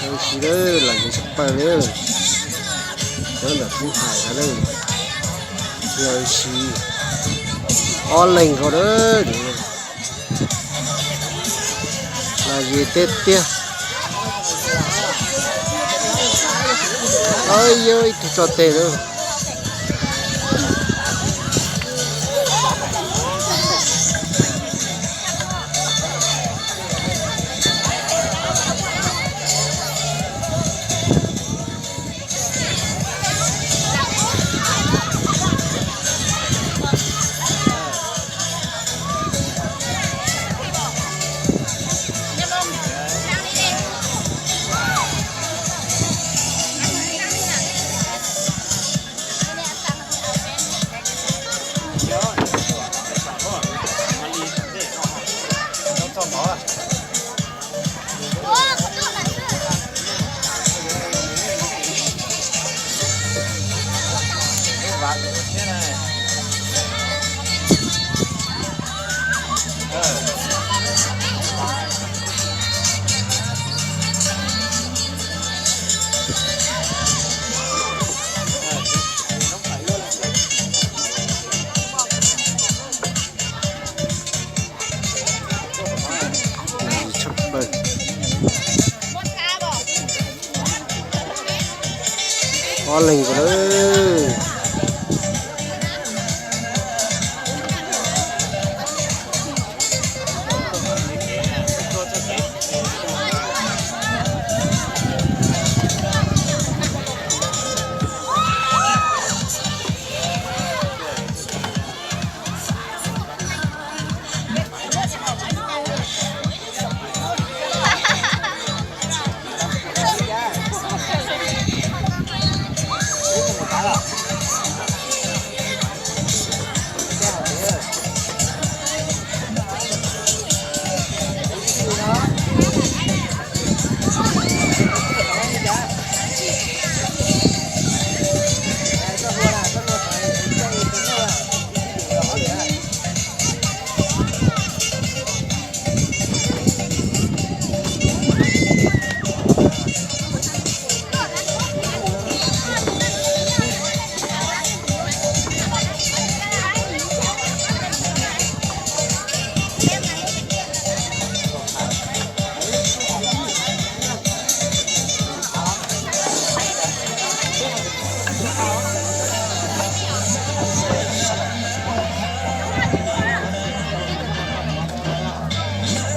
Yog ua si lawm, lom zem tshaj plaws li. Cov ntawm kuv hais no lawm, yog ua si ob leeg nkaus lawm. Lom zem tiag tiag. Yog ib tug tso tes lawm. Ob leeg ko lawm.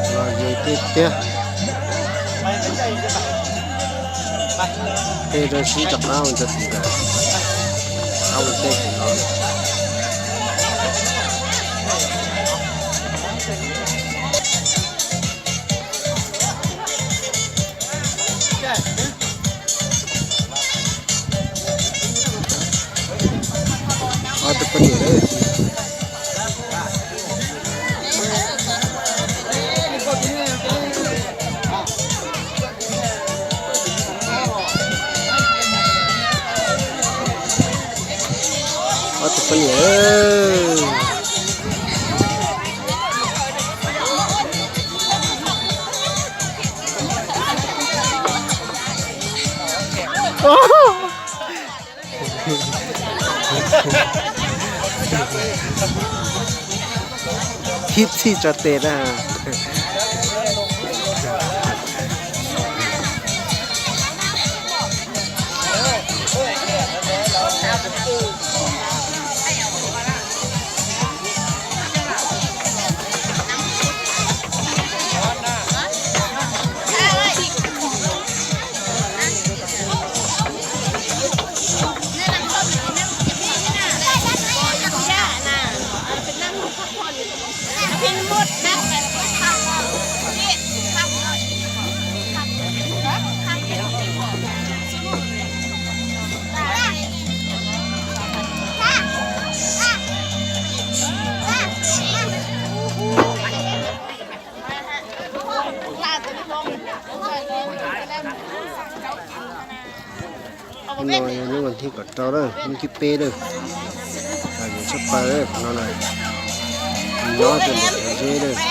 Lom zem tiag tiag. Tej rau sib rov qab ua ntawd, qab ua ntej no. Ob tug poj niam lawm. Ob tug poj niam. Khib txhij tso tes na. No yog lub vas thib kaum rau lawm, lub thib peb lawm. Lom zem tshaj plaws lawm qhov no na. Nyob rau ntawm cov zeb lawm.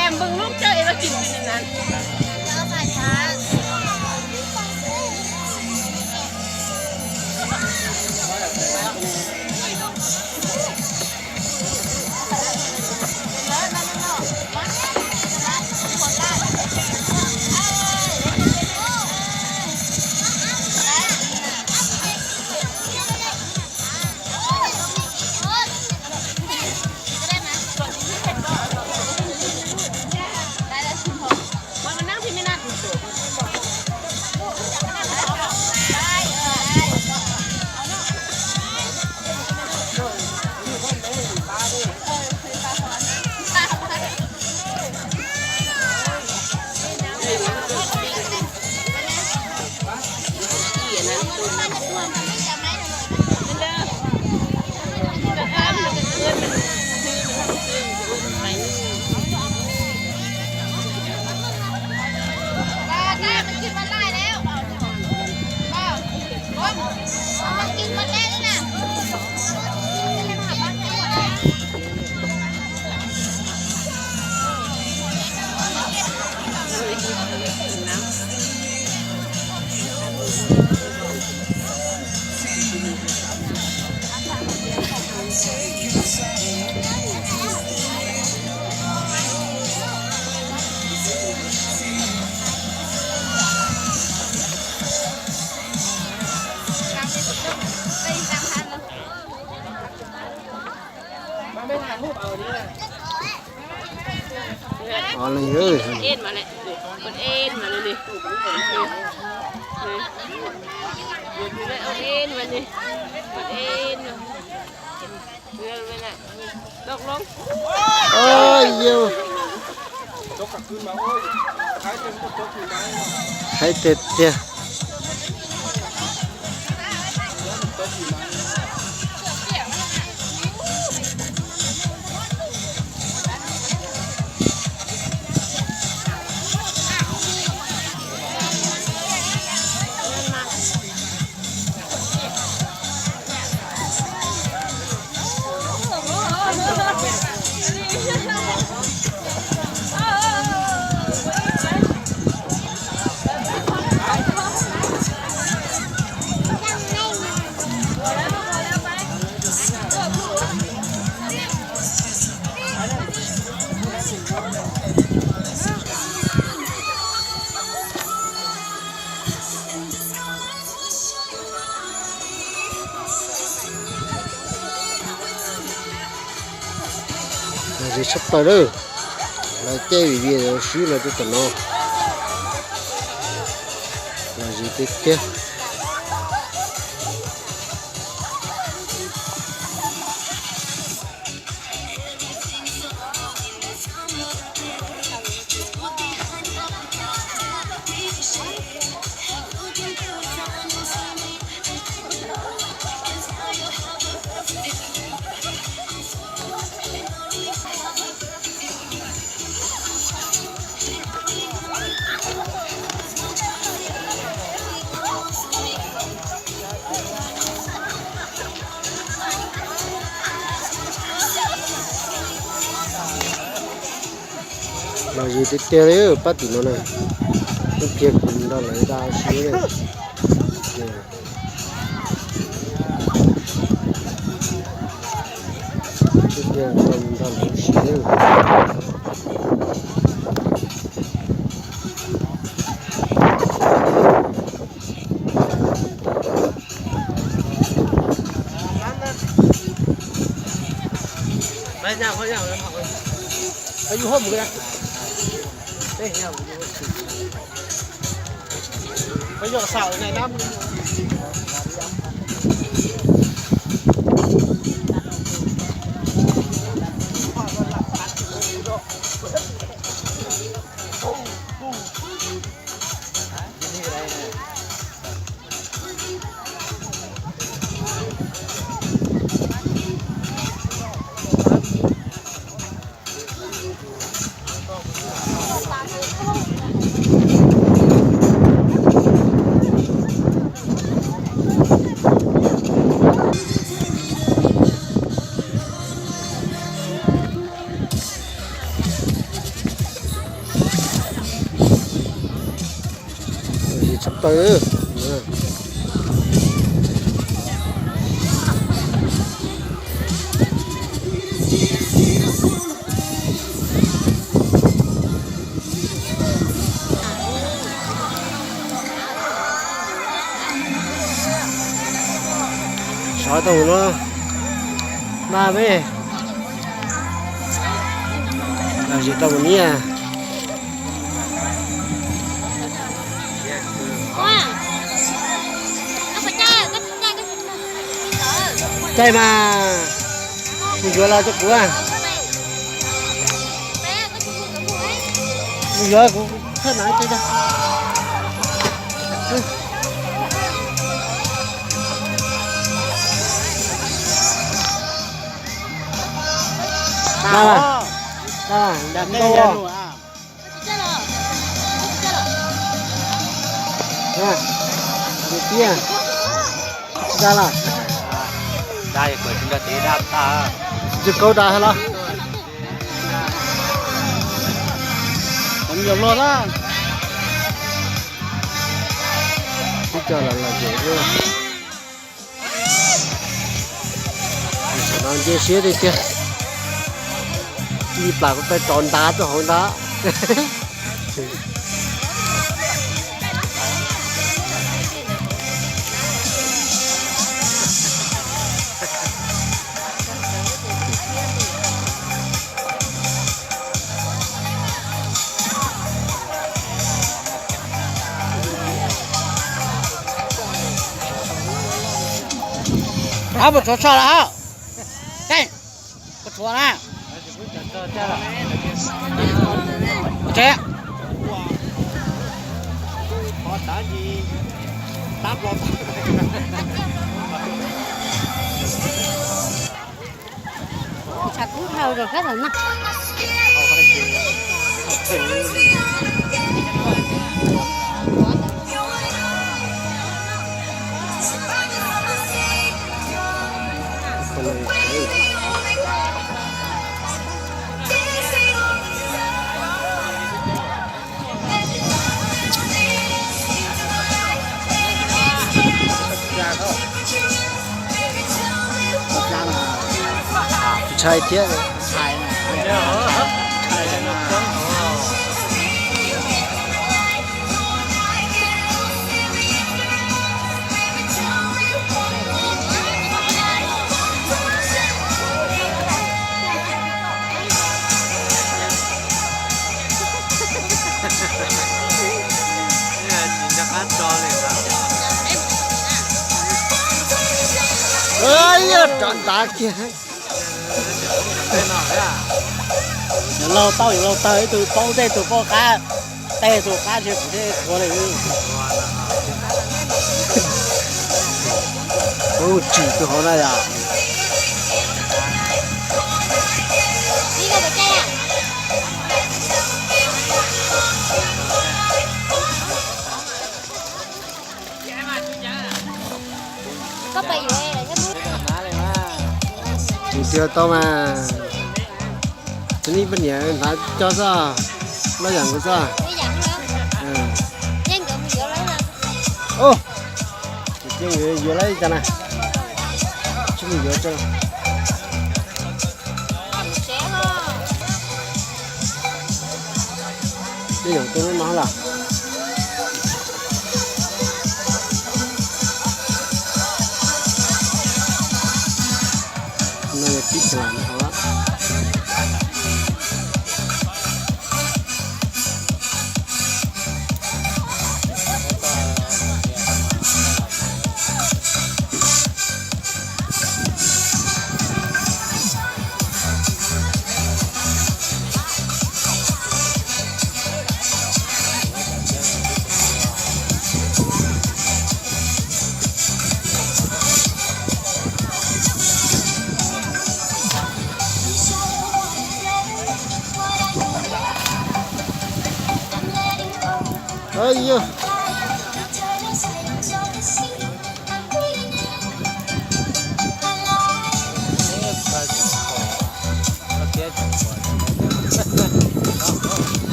Ê, ê mà nè. Ê mà nè. Ê mà nè. Ê mà nè. Ơ, yau. Haib tiag tiag. Los zis tshaj plaws lawm. Lawv caij vim vim lawv swb los rau tom no. Los zis tiag tiag. Los zis tiag tiag li pab tim no na. Ib pliag kuv nrog lawv da siab na. Ib pliag kuv nrog lawv siab na. Tshaj plaws. Sawv tau mus no, npaj peb los zis tau mus niaj. Caij mas, mus yuav los rau kuv. Mus yuav kuv thaj na. Tiag, da las. Tsis kaub da los. Kom yog los na. Twb coj los los ces no nce siab tiag tiag. Ib plam kuv peb rov ntav tuaj hauv nrad. Puas tshuav tshaj lawm hab? Puas tshuav na? Tsev. Tshav kub dhau zog kab lawm na. Ntshai thiab. Rov ntav kiag. Yuav laug tau yuav laug tawg, ib tug paub tej tug paub qab, tej tug qab ntshe kuv thiaj tshuav li. Ub, tsim tus hauv na yom. Tus twg tau mas, tus nej poj niam hnav coj xwb, loj yam nkaus xwb. Tus twg yuav lawv cas na, tsis mus yuav tso. Tej zaum tus no los. No yog tib lam no.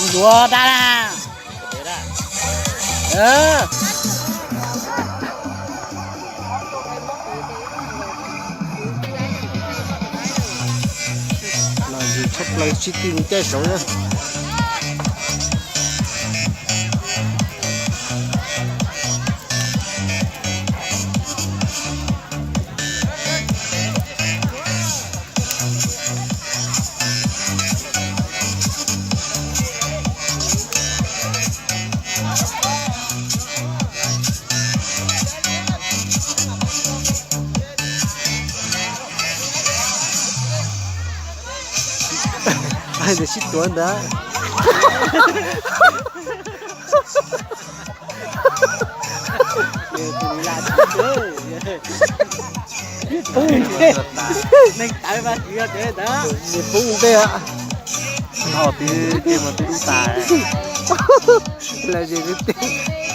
Ntuav dab na. Los yus tshaj plaws sib tw caij saud na. Ntawd sib tuav ntawd. Pub ntej, neeg tawv mas tsis yog tias ntawd. Pub ntej, twb mus twb tas. Lawv tsis twb tej.